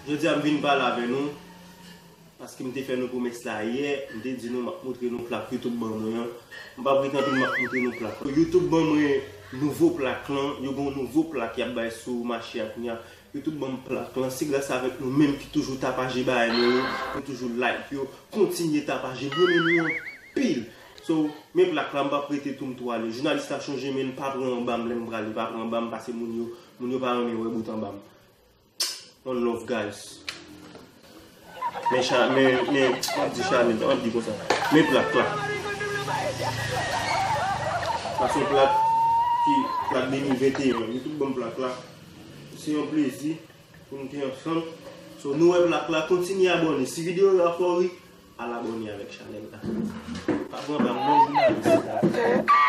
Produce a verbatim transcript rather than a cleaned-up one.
Jodi a m vin pale avè nou, paske m te fè nou pwomès la yè, m te di nou m ap montre nou plak YouTube ban mwen an. M p ap ret anpil, m ap montre nou plak la. YouTube ban mwen nouvo plak lan, yo gen yon nouvo plak y ap bay sou mache a kounye a. YouTube ban m plak lan, se gras avèk nou menm ki toujou tapaje bagay mwen yo, nou toujou like yo, kontinye tapaje, m renmen nou anpil. So, men plak la, m p ap rete tou, m tou ale. Jounalis la chonje men l, pa pran anba m lè m prale, pa pran anba m, pase moun yo, moun yo pa renmen wè bout anba m. One love, guys. Men cha, men, men, m ap di Chanel, m ap di konsa. Men plak la. Sa se yon plak ki, plak de mil venteyen. YouTube ban m plak la. Se yon plezi pou nou te ansanm. So, nou wè plak la, kontinye abòne. Si videyo yo a fè w ri, al abòne avèk chanèl la. Pa pran anba m non, jounalis la.